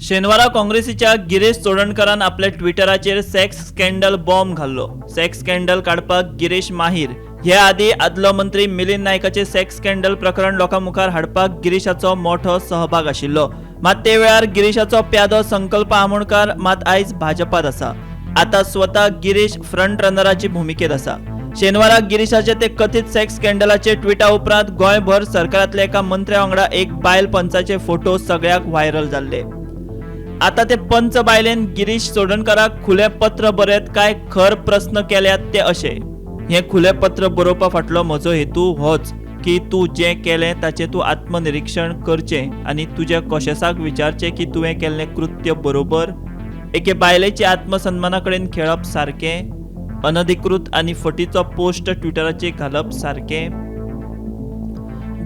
शेनवारा काँग्रेसीच्या गिरीश चोडणकारान आपल्या ट्विटराचेर सेक्स स्कँडल बॉम्ब घाल्लो. सेक्स स्कँडल काडपाक गिरीश माहीर. हे आदी आदलो मंत्री मिलिंद नायकाचे सेक्स स्कँडल प्रकरण लोकां मुखार हाडपाक गिरीशाचो मोठो सहभाग आशिल्लो. मात ते वेळार गिरीशाचो प्यादो संकल्प आमोणकार मात आयज भाजपात आसा. आता स्वता गिरीश फ्रंट रनराची भुमिकेत आसा. शेनवाराक गिरीशाचे ते कथीत सेक्स स्कँडलाचे ट्विटा उपरांत गोंयभर सरकारांतल्या एका मंत्र्या वांगडा एक बायल पंचाचे फोटो सगळ्याक व्हायरल जाल्ले. आता ते पंच बायलेन गिरीश चोडणकाराक खुलें पत्र बरयत काय खर प्रस्न केल्यात ते अशे. हें खुलें पत्र बरोवपा फाटलो म्हजो हेतू होच की तूं जें केलें ताचें तूं आत्मनिरीक्षण करचें आनी तुज्या कोशेसाक विचारचें की तुवें केल्लें कृत्य बरोबर. एके बायलेचे आत्मसन्माना कडेन खेळप सारकें? अनधिकृत आनी फटीचो पोस्ट ट्विटराचेर घालप सारकें?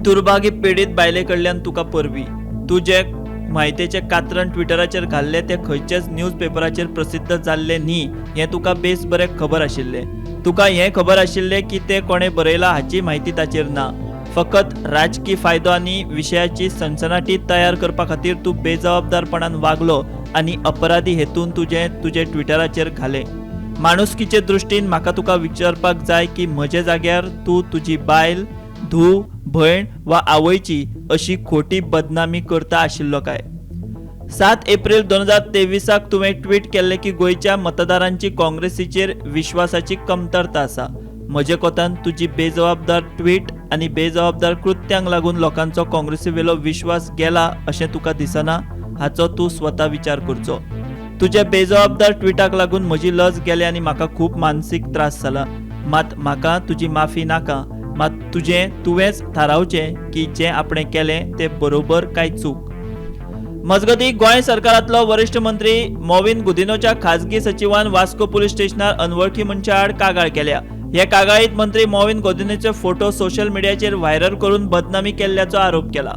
दुर्भागी पिडीत बायले कडल्यान तुका परबीं. तूं जे म्हायतेचें कात्रण ट्विटराचेर घाल्लें तें खंयचेच न्यूज पेपराचेर प्रसिद्ध जाल्लें न्ही हें तुका बेस बरें खबर आशिल्लें. तुका हें खबर आशिल्लें की तें कोणें बरयलां हाची म्हायती ताचेर ना. फकत राजकी फायदो आनी विशयाची सनसनाटी तयार करपा खातीर तूं बेजबाबदारपणान वागलो आनी अपराधी हेतून तुजें तुजें ट्विटराचेर घालें. माणुसकीचे दृश्टीन म्हाका तुका विचारपाक जाय की म्हजे जाग्यार तूं तुजी बायल, धूव, भयण वा आवयची अशी खोटी बदनामी करता आशिल्लो काय? 7 एप्रिल 2023 तुवें ट्वीट केल्लें की गोंयच्या मतदारांची काँग्रेसीचेर विश्वासाची कमतरता आसा. म्हजे कोतान तुजी बेजबाबदार ट्वीट आनी बेजबाबदार कृत्यांक लागून लोकांचो काँग्रेसीवेलो विश्वास गेला अशें तुका दिसना हाचो तूं स्वता विचार करचो. तुज्या बेजबाबदार ट्विटाक लागून म्हजी लज गेली आनी म्हाका खूब मानसीक त्रास जाला. मात म्हाका तुजी माफी नाका. मात तुजें तुवेंच थारावचें की जें आपणें केलें तें बरोबर काय चूक. मजगतीं गोंय सरकारांतलो वरिश्ठ मंत्री मॉविन गुदिन्होच्या खाजगी सचिवान वास्को पुलीस स्टेशनार अनवळखी मनशा आड कागाळ केल्या. हे कागाळीत मंत्री मॉविन गुदिन्होचे फोटो सोशल मिडियाचेर व्हायरल करून बदनामी केल्ल्याचो आरोप केला.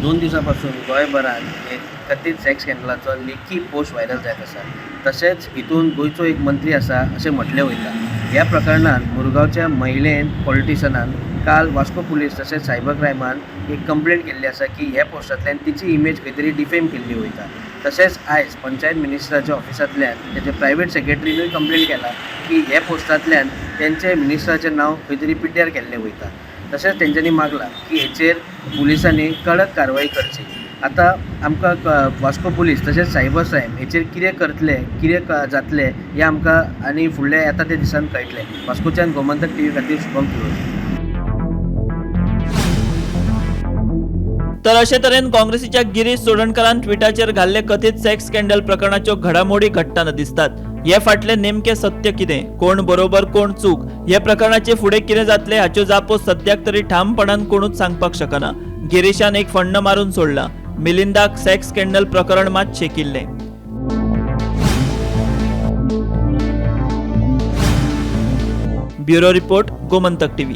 2 दिवसां पासून गोंयभरांत एक कथीत सेक्स स्कँडलाचो लेखी पोस्ट व्हायरल जायत आसा. तशेंच हितून गोंयचो एक मंत्री आसा अशें म्हटलें वयता. ह्या प्रकरणान मुरगांवच्या महिलेन पॉलिटिशनान काल वास्को पुलीस तशेंच सायबर क्रायमान एक कंप्लेंट केल्ली आसा की ह्या पोस्टांतल्यान तिची इमेज खंय तरी डिफेम केल्ली वयता. तशेंच आयज पंचायत मिनिस्टराच्या ऑफिसांतल्यान तेजे प्रायवेट सेक्रेटरीनूय कंप्लेंट केला की ह्या पोस्टांतल्यान तेंचे मिनिस्टराचें नांव खंय तरी पिड्ड्यार केल्लें वयता. तशेंच तेंच्यांनी मागलां की हेचेर पुलिसांनी कडक कारवाय करची. आतां आमकां वास्को पुलीस तशेंच सायबर क्रायम हेचेर कितें करतले, कितें जातलें हें आमकां आनी फुडल्या येता त्या दिसान कळटलें. वास्कोच्यान गोमंतक टीव्ही खातीर शुभम तुळस. तर अशे तरेन काँग्रेसीच्या गिरीश चोडणकारान ट्विटाचेर घाल्ले कथीत सेक्स स्कँडल प्रकरणाच्यो घडामोडी घडटना दिसतात. हे फाटलें नेमकें सत्य कितें, कोण बरोबर कोण चूक, हे प्रकरणाचे फुडें कितें जातलें हाच्यो जापो सद्याक तरी ठामपणान कोणूच सांगपाक शकना. गिरीशान एक फण्ण मारून सोडला. मिलिंदाक सेक्स स्कँडल प्रकरण मात शेकिल्लें. Bureau report, Gomantak TV.